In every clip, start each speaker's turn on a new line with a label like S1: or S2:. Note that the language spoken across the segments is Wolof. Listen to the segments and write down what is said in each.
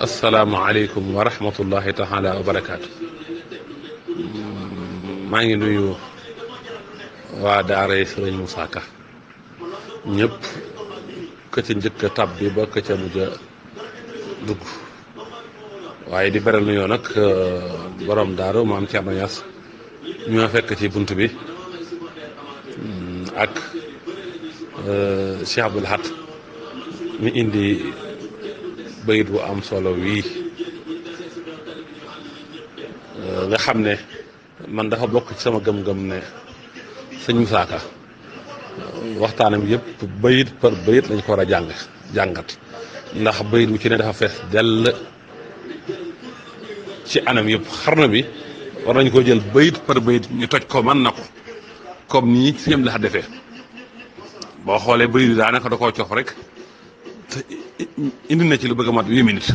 S1: asalaamaaleykum wa rahmatullahi taala wa barakaatu. maa ngi nuyu waa daara yi Sëriñ Moussa Ka ñëpp ka ca njëkk a tab bi ba ka ca mujj a dugg waaye di beral nuyoo nag borom daaru maam Thierno Niass ñu ma fekk ci bunt bi ak Cheikh Abdoul Ahad mi indi bayit bu am solo wii nga xam ne man dafa bokk ci sama gëm-gëm ne sëñ Moussa Ka waxtaanam yëpp bayit par bayit lañ ko war a jàngat ndax bayit wu ci ne dafa fees dell ci anam yëpp xarna bi war nañ ko jël bayit par bayit ñu toj ko mën na ko comme nii si ñëm la defee boo xoolee bayit bi daanaka da koo cof rek indi na ci lu bëgg a mat 8 minutes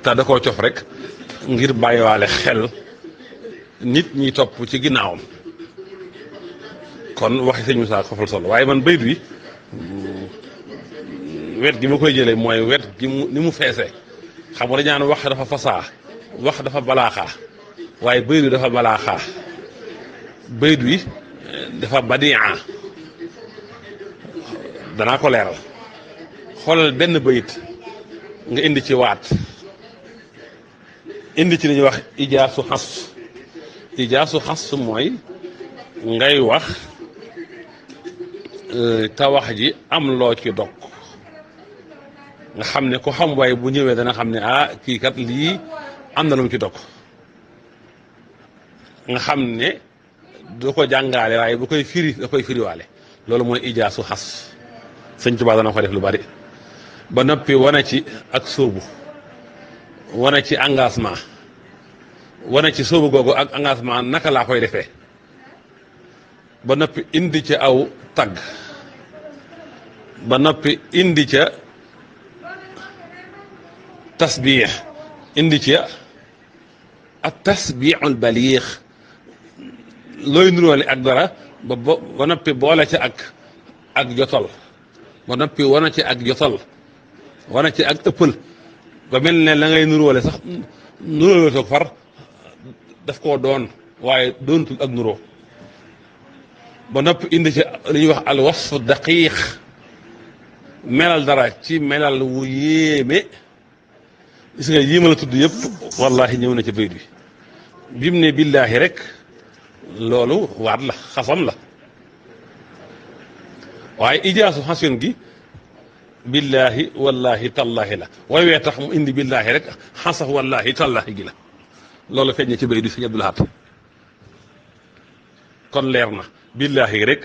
S1: te da koo cof rek ngir bàyyiwaale xel nit ñi topp ci ginnaawam kon waxi sëñ Moussa xofal solo waaye man bayit wi wet gi ma koy jëlee mooy wet gi ni mu feesee xam nga dañaan wax dafa fasaa wax dafa balaaxaa waaye bayit wi dafa balaaxaa bayit wi dafa badi'a danaa ko leeral xoolal benn bayit nga indi ci waat indi ci li ñuy wax ijaasu xas mooy ngay wax te wax ji am loo ci dog nga xam ne ku xam waaye bu ñëwee dana xam ne kii kat lii am na lu mu ci dog nga xam ne du ko jàngaale waaye bu koy firi da koy firiwaale loolu mooy ijaasu xas sëñ Tuubaa dana ko def lu bari ba noppi wane ci ak sóobu wane ci engagement wane ci sóobu googu ak engagement naka laa koy defee ba noppi indi ca aw tagg ba noppi indi ca tasbiix indi ca ak tasbiixul baliix looy nuróole ak dara ba noppi boole ca ak jotal ba noppi wane ci ak jotal wane ci ak ëppal ba mel ne la ngay nuróole sax nuróole toog far daf koo doon waaye doonatul ak nuróo ba noppi indi ci li ñuy wax al wasf daqiiq melal dara ci melal wu yéeme gis nga yii ma la tudd yëpp wallahi ñëw na ci bayit bi mu ne billaahi rek loolu waat la xasam la waaye ijaasu xasin gi billaahi wallaahi tallaahi la waaye wee tax mu indi billaahi rek xasaf wallaahi tallaahi gi la loolu feeñ na ci bayit bi sëñ Abdoul Ahad kon leer na billaahi rek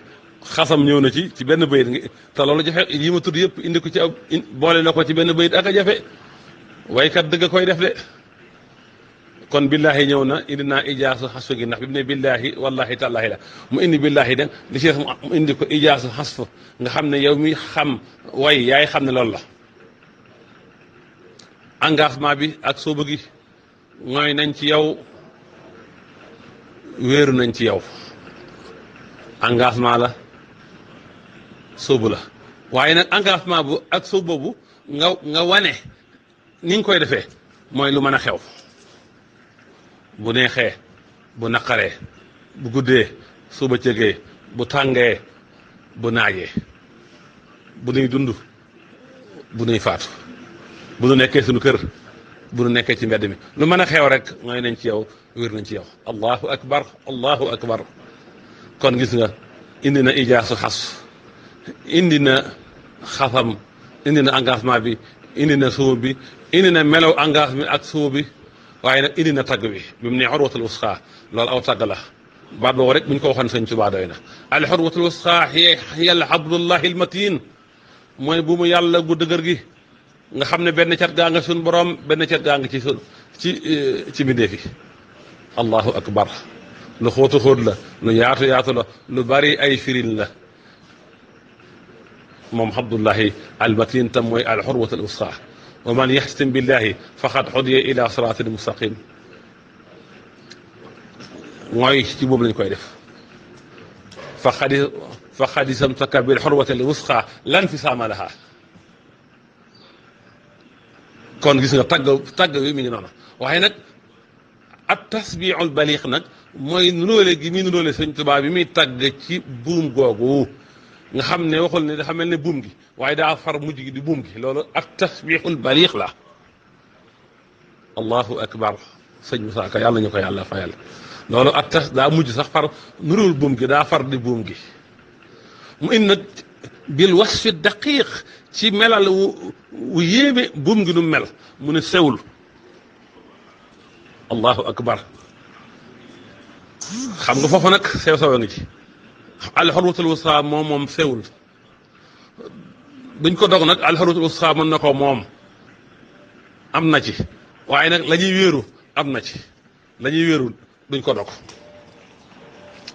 S1: xasam ñëw na ci benn bayit te loolu jafe yi ma tudd yëpp indi ko ci aw boole na ko ci benn bayit ak a jafe waykat dëgg koy def de kon billaahi ñëw na indi naa ijaasu xasfu gi ndax bi mu ne billaahi wallaahi tallaahi la mu indi billaahi de li ci mu indi ko ijaasu xasfu nga xam ne yow mi xam way yaay xam ne loolu la engagement bi ak soobu gi mooy nañ ci yow wéeru nañ ci yow engagement la soobu la waaye nag engagement bu ak soobu boobu nga wane ni nga koy defee mooy lu mën a xew bu neexee bu naqaree bu guddee su bëccëgee bu tàngee bu naajee bu nuy dund bu nuy faatu bu nu nekkee suñu kër bu nu nekkee ci mbedd mi lu mën a xew rek mooy nañ ci yow wér nañ ci yow allahu akbar allahu akbar kon gis nga indi na ijaasu xas indi na xasam indi na engagement bi indi na suub bi indi na melaw engagement ak suub bi waaye nag indi na tagg bi bi mu ne urwatul wusqa loolu aw tagg la baat boobu rek bu ñu ko waxoon sëñ Tuubaa doy na al urwatul wusqa hiya al hablullahi al matin mooy bu mu yàlla gu dëgër gi nga xam ne benn cat gaa nga suñ borom benn cat gaa nga ci mbindéef yi allahu akbar lu xóotu xóot la lu yaatu yaatu la lu bari ay firin la moom habdullahi al matin tam mooy al urwatul wusqa wa man yaxsim billahi faqad xudiya ila siraatin mustaqim mooy ci boobu lañ koy def faqad istamsaka bil urwati al wusqa lan fisaama laha kon gis nga tagg bi mi ngi noonu waaye nag at tasbiixul baliix nag mooy nuróole gi muy nuróole sëñ Tuubaa bi muy tagg ci buum googu nga xam ne waxul ne dafa mel ne buum gi waaye daa far mujj gi di buum gi loolu at tasbiixul baliix la allahu akbar sëñ Moussa Ka yàlla ñu ko yàlla fayal loolu at tas daa mujj sax far nuróol buum gi daa far di buum gi mu indi nag bil wasfi daqiiq ci melal wu yéeme buum gi nu mel mu ne sewul allahu akbar xam nga foofu nag sew ngi ci alxurwatul wusqa moom sewul duñ ko dog nag alxurwatul wusqa mën na ko moom am na ci waaye nag la ñuy wéeru am na ci la ñuy wéeru duñ ko dog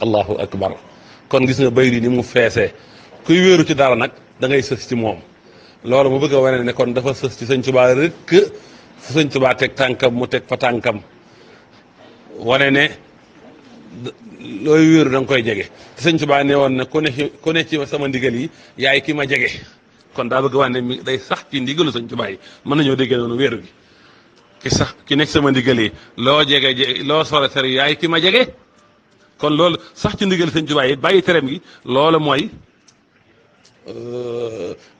S1: allahu akbar kon gis nga bayri ni mu feesee kuy wéeru ci dara nag da ngay sës ci moom loolu mu bëgg a wane ne kon dafa sës ci sëñ Tuubaa rek fu sëñ Tuubaa teg tànkam mu teg fa tànkam wane ne looy wéeru da nga koy jege te sëñ Tuubaa ne woon ne ku ne ci sama ndigal yi yaay ki ma jege kon daa bëgg a wane ne day sax ci ndigalu sëñ Tuubaa yi mën nañoo déggee noonu wéeru gi ki nekk sama ndigal yi loo jege loo sore tere yaay ki ma jege kon loolu sax ci ndigal sëñ Tuubaa yi bàyyi tereem gi loolu mooy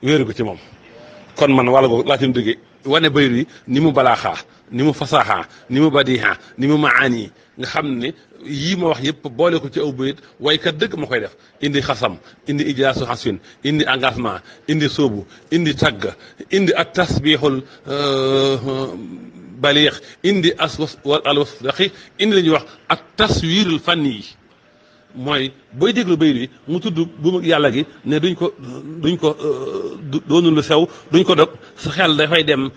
S1: wéeru ko ci moom kon man wàlla googu laa ci déggee wane bayru yi ni mu balaaxaa ni mu fasaaxaa ni mu badiixa ni mu maani nga xam ne yii ma wax yëpp boole ko ci aw bayit waykat dëgg ma koy def indi xasam indi ijaasu xaswin indi engagement indi sóobu indi tagg indi at tasbiixul baliix indi alwasdaqi indi la ñuy wax at taswiirul fanni yi mooy booy déglu bayit yi mu tudd bu yàlla gi ne duñ ko doonul lu sew duñ ko dog sa xel dafay dem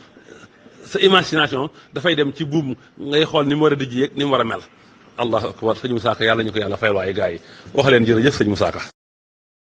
S1: sa imagination dafay dem ci buum ngay xool ni mu war a dijji yeeg ni mu war a mel allahu akbar sëñ Moussa Ka yàlla ñu ko yàlla fayal waaye gars yi wax leen jërëjëf sëñ Moussa Ka